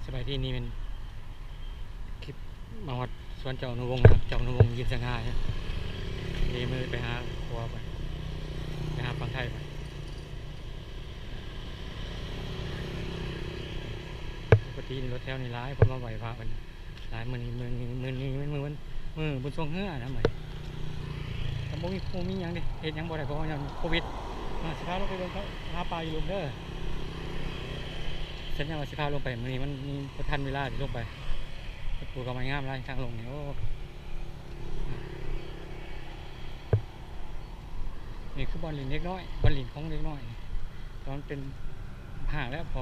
ສະບາຍດີ ນີ້ແມ່ນຄລິບມາຮອດສວນເຈົ້າອະນຸວົງເນາະ, ເຈົ້າອະນຸວົງຢືນສະຫງ່າເດ ມືໄປຫາຂົວໄປ ໄປຫາຝັ່ງໄທໄປ. ປົກກະຕິນີ້ລົດແຖວນີ້ຫຼາຍ ຄົນມາໄຫວ້ພະເພິ່ນຫຼາຍ. ມື້ນີ້ ມື້ນີ້ ມື້ນີ້ແມ່ນມື້ວັນ ມື້ບຸນຊ່ວງເຮືອນະ ໃໝ່ ກໍບໍ່ມີຜູ້ມີຫຍັງເດ້ ເຮັດຫຍັງບໍ່ໄດ້ ເພາະວ່າຍ້ອນໂຄວິດ. ມາ ຊິພາລົງໄປເບິ່ງເຂົາຫາປາຢູ່ລຸ່ມເດີ. ສັນຍາວ່າຊິພາລົງໄປ ມື້ນີ້ມັນມີ ບໍ່ທັນເວລາຊິລົງໄປ. ເຮັດປູກອກໄມ້ງາມຫຼາຍທາງລົງນີ້ ໂອ້. ນີ້ຄືບ່ອນຫຼິ້ນເດັກນ້ອຍ ບ່ອນຫຼິ້ນຂອງເດັກນ້ອຍ. ຕອນເປັນຫ້າງແລ້ວ ພໍ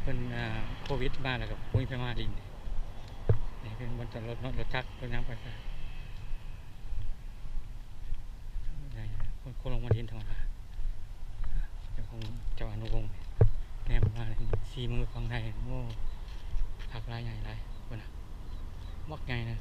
ເພິ່ນ ອ່າ ໂຄວິດມາແລ້ວກໍບໍ່ມີໃຜມາຫຼິ້ນ. ນີ້ເປັນບ່ອນຈອດລົດເນາະ ລົດຈັກ ລົດຫຍັງໄປຊະ. ຄົນ ຄົນລົງມາຫຼິ້ນທຳມະດາ ເຈົ້າຂອງ ເຈົ້າອະນຸວົງ ແນມມາສີມືຝັ່ງໄທ ໂອ້ ຄັກຫຼາຍ ໃຫຍ່ຫຼາຍ ພຸ້ນນະ ບັກໃຫຍ່ນະ.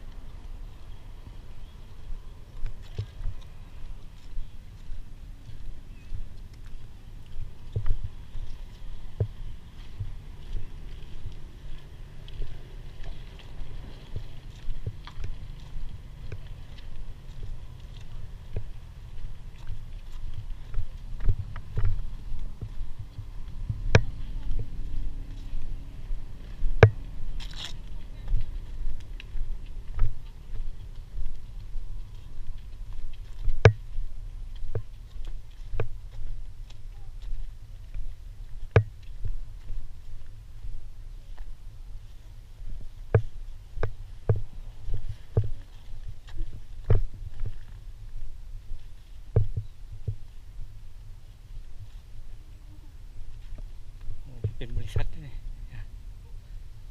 ໂອ້ ເປັນບໍລິສັດເດ້ນີ້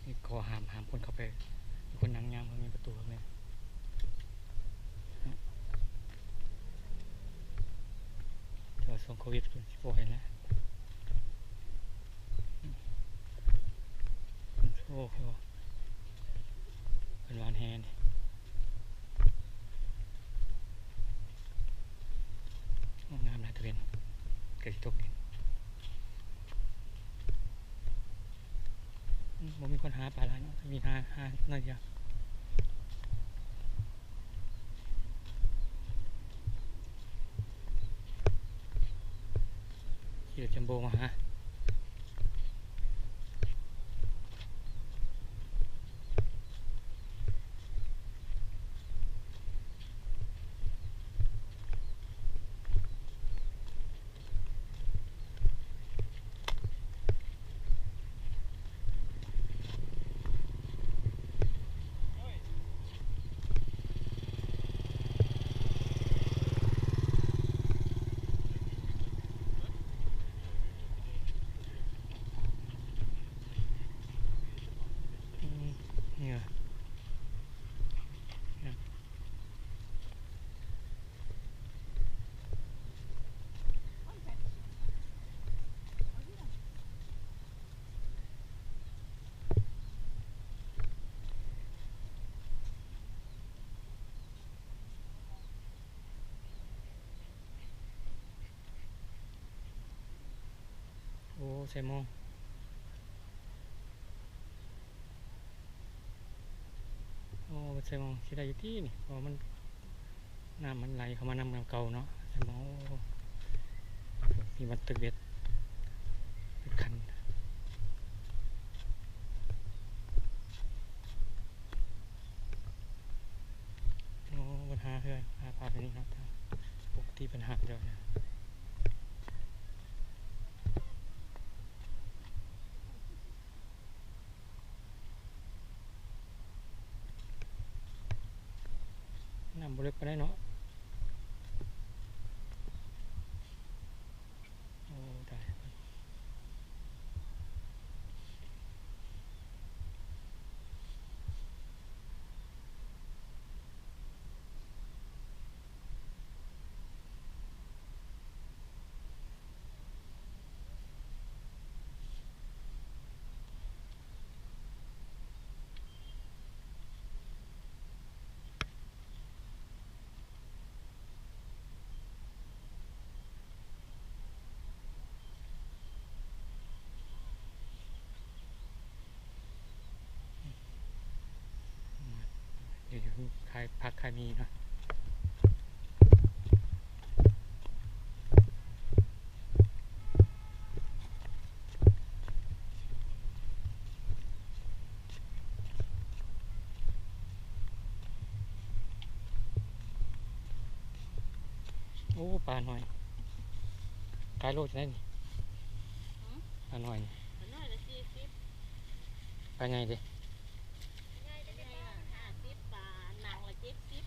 ມີຂໍ້ຫ້າມ ຫ້າມຄົນເຂົ້າໄປ ມີຄົນນັ່ງຍາມ ມີປະຕູເຂົ້າໄປ. ແຕ່ວ່າຊ່ວງໂຄວິດເພິ່ນຊິບໍ່ໃຫ້ແລ້ວ. ໂອ້ໂຫ ເພິ່ນຫວ່ານແຫນີ້ ງາມຫຼາຍຕາເວັນ ໃກ້ຊິຕົກດິນ. ອືມ ບໍ່ມີຄົນຫາປາຫຼາຍເນາະ ມີຫາ ຫາໜ້ອຍດຽວ. ຂີ່ລົດຈັມໂບ້ມາຫາ. ອືມ ນີ້ລະ ໂອ້ ໃສ່ໝໍ້ ໂອ້ ໃສ່ໝໍ້ຊິໄດ້ຢູ່ຕິນີ້ ເພາະວ່າມັນ ນ້ຳມັນໄຫຼເຂົ້າມານຳ ນຳເກົ່າເນາະ ໃສ່ໝໍ້. ໂອ້ ມີບັນຕຶກເບັດ ເປັນຄັນ. ໂອ້ ບັນຫາເຮືອນ ຫາປາແບບນີ້ເນາະ ປົກກະຕິບັນຫາດຽວນີ້. ນ້ຳບໍ່ເລິກປານໃດເນາະ. ໂອ້ ຕາຍ. ໂ ຂາຍຜັກຂາຍໝີ່ເນາະ. ໂອ້ ປານ້ອຍ ຂາຍໂລຈັ່ງໃດນີ້? ຫືມ? ປານ້ອຍນີ້ ປານ້ອຍລະສີ່ສິບ. ປາໃຫຍ່ເດ? ປາໃຫຍ່ລະຫ້າສິບ ປາໜັງລະເຈັດສິບ.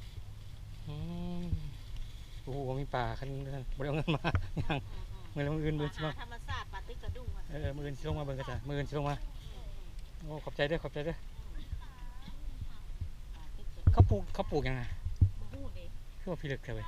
ອືມ ໂອ້ໂຫ ມີປາ ຄັນ ຄັນບໍ່ໄດ້ເອົາເງິນມາ ຍ່າງ ອືມໆໆ ມື້ລະມື້ອື່ນ ມື້ອື່ນຊິມາ ປາທຳມະຊາດ ປາຕຶກສະດຸ້ງວ່າ. ເອີ ມື້ອື່ນຊິລົງມາເບິ່ງກະຊະ ມື້ອື່ນຊິລົງມາ. ອືມໆ ໂອ້ ຂອບໃຈເດີ ຂອບໃຈເດີ. ອືມ ປາຕຶກສະດຸ້ງ ເຂົາປູກ ເຂົາປູກຫຍັງນະ? ບໍ່ຮູ້ເດ. ຄືວ່າພິລຶກແທ້ເວີຍ.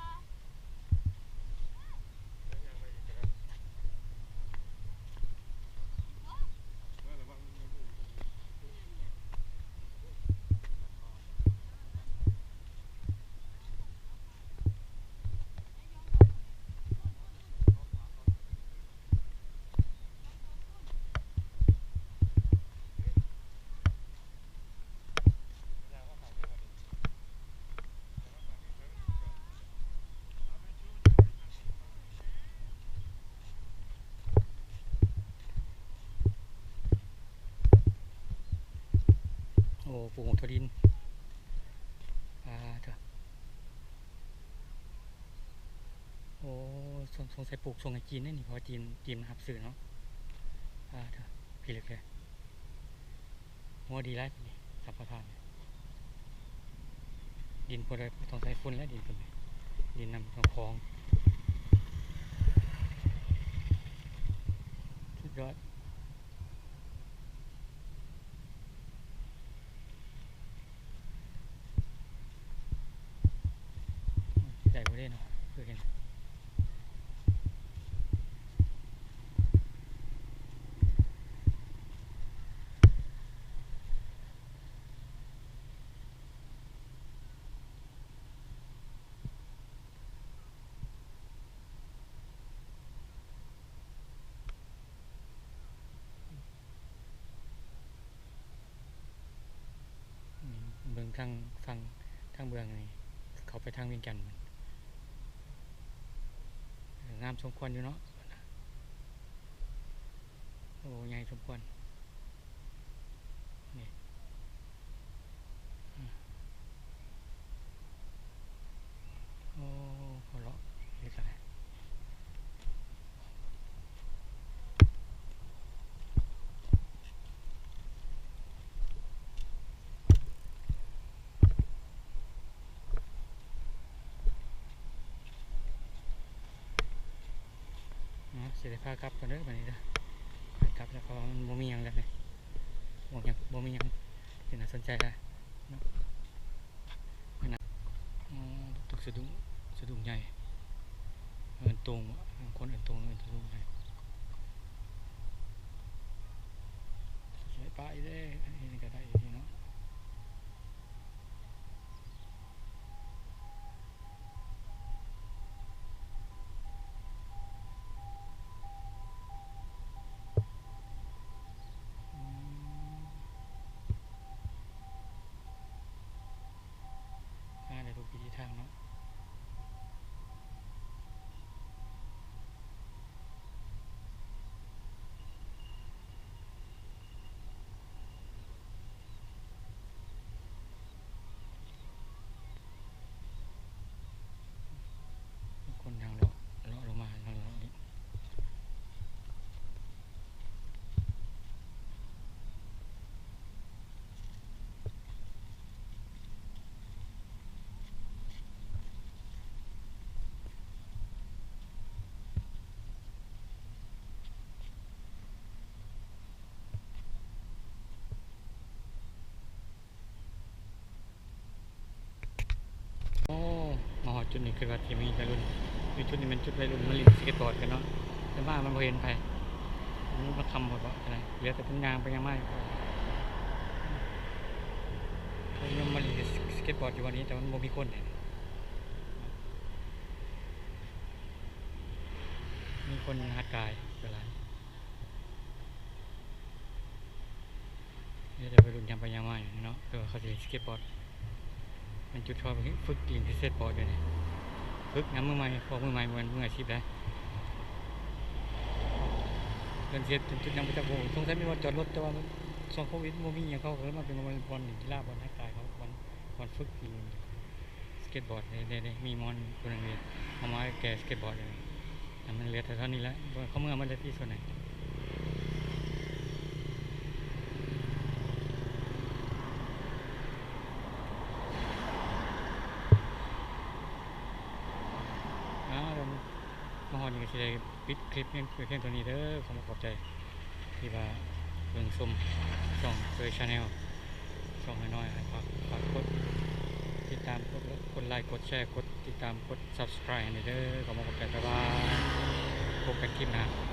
ໂອ້ ປູກໝາກຖົ່ວດິນ ປາໂທ້. ໂອ້ ສົງ ສົງໄສປູກສົ່ງໃຫ້ຈີນເດ້ນີ້ ເພາະວ່າຈີນ ຈີນມັນຮັບຊື້ເນາະ. ປາໂທ້ ພິລຶກແທ້. ຫົວດີຫຼາຍນີ້ ສຳປະທານນີ້ ດິນພຸ້ນເລີຍ ຕ້ອງໃສ່ຝຸ່ນແຫຼະ ດິນພຸ້ນນີ້ ດິນນຳຂອງ ສຸດຍອດ. ໄດ້ບໍ່ເດ້ເນາະ ຄືເຫັນ. ອືມ ເບິ່ງທາງຝັ່ງ ທາງເບື້ອງນີ້ ເຂົ້າໄປທາງວຽງຈັນ ງາມສົມຄວນຢູ່ເນາະ. ໂອ້ ໃຫຍ່ສົມຄວນນີ້. ອືມ ໂອ້ ເຂົາເລາະເຮັດຈັ່ງໃດ? ເນາະ ຊິໄດ້ພາກັບກ່ອນເດີ ບາດນີ້ເດີ ພາກັບແລ້ວ ເພາະວ່າມັນບໍ່ມີຫຍັງແລ້ວນີ້ ບໍ່ຫຍັງ ບໍ່ມີຫຍັງທີ່ໜ້າສົນໃຈແລ້ວເນາະ. ໂອ້ ຕຶກສະດຸ້ງ ສະດຸ້ງໃຫຍ່ ເອີ້ນໂຕ່ງ ບາງຄົນເອີ້ນໂຕ່ງ ເອີ້ນສະດຸ້ງໃຫຍ່. ໄດ້ປາອີກເດ້ ອັນນີ້ກະໄດ້ອີກເນາະ. ອືມ ຫາໄດ້ທຸກວິທີທາງເນາະ. ຄົນຍ່າງເລາະ ເລາະລົງມາ ເລາະນີ້. ໂອ້ ມາຮອດຈຸດນີ້ ຄືວ່າຊິມີໄວລຸ້ນ ຢູ່ຈຸດນີ້ແມ່ນຈຸດໄວລຸ້ນມາຫຼິ້ນສະເກັດບອດກັນເນາະ ແຕ່ມາມັນບໍ່ເຫັນໃຜ ມັນມາຄ່ຳໂພດເບາະ ເຫຼືອແຕ່ເພິ່ນຍ່າງໄປຍ່າງມາຢູ່ ເພິ່ນມາຫຼິ້ນສະເກັດບອດຢູ່ບ່ອນນີ້ ແຕ່ມັນບໍ່ມີຄົນເດ ມີຄົນຫັດກາຍສ່ວນຫຼາຍ. ມີແຕ່ໄວລຸ້ນຍ່າງໄປຍ່າງມາຢູ່ນີ້ເນາະ ຄືວ່າເຂົາຊິຫຼິ້ນສະເກັດບອດ. ມັນຈຸດທີ່ວ່າຝຶກຫຼິ້ນສະເກັດບອດຢູ່ນີ້ ຝຶກນຳມືໃໝ່ ພວກມືໃໝ່ ບໍ່ແມ່ນມືອາຊີບໃດ. ເພິ່ນຊິເຮັດເປັນຈຸດຫຍັງບໍ່ຈັກ ບໍ່ຮູ້ ສົງໄສມີບ່ອນຈອດລົດ ແຕ່ວ່າຊ່ວງໂຄວິດບໍ່ມີຫຍັງ ເຂົາກໍເລີຍມາເປັນບ່ອນຫຼິ້ນກິລາ ບ່ອນໃຫ້ກາຍເຂົາ ບ່ອນ ບ່ອນຝຶກຫຼິ້ນສະເກັດບອດ. ເດ້ ເດ້ ເດ້ ມີມອນຜູ້ໜຶ່ງເດ້ ເອົາມາແກ່ສະເກັດບອດເດ້ ແຕ່ມັນເຫຼືອແຕ່ເທົ່ານີ້ແຫຼະ ເຂົາເມືອໝົດແລ້ວຕິ ສ່ວນໃຫຍ່. ອ້າວ ມາຮອດນີ້ກໍຊິໄດ້ປິດຄລິບພຽງ ພຽງເທົ່ານີ້ເດີ. ຂໍຂອບໃຈທີ່ວ່າເບິ່ງຊົມຊ່ອງເຄີຍ Channel ຊ່ອງນ້ອຍໆ ໃຫ້ຝາກ ຝາກກົດຕິດຕາມ ກົດ ກົດໄລ ກົດແຊ ກົດຕິດຕາມ ກົດ Subscribe ໃຫ້ແດ່ເດີ. ຂໍຂອບໃຈ ບາຍບາຍ ພົບກັນຄລິບໜ້າ.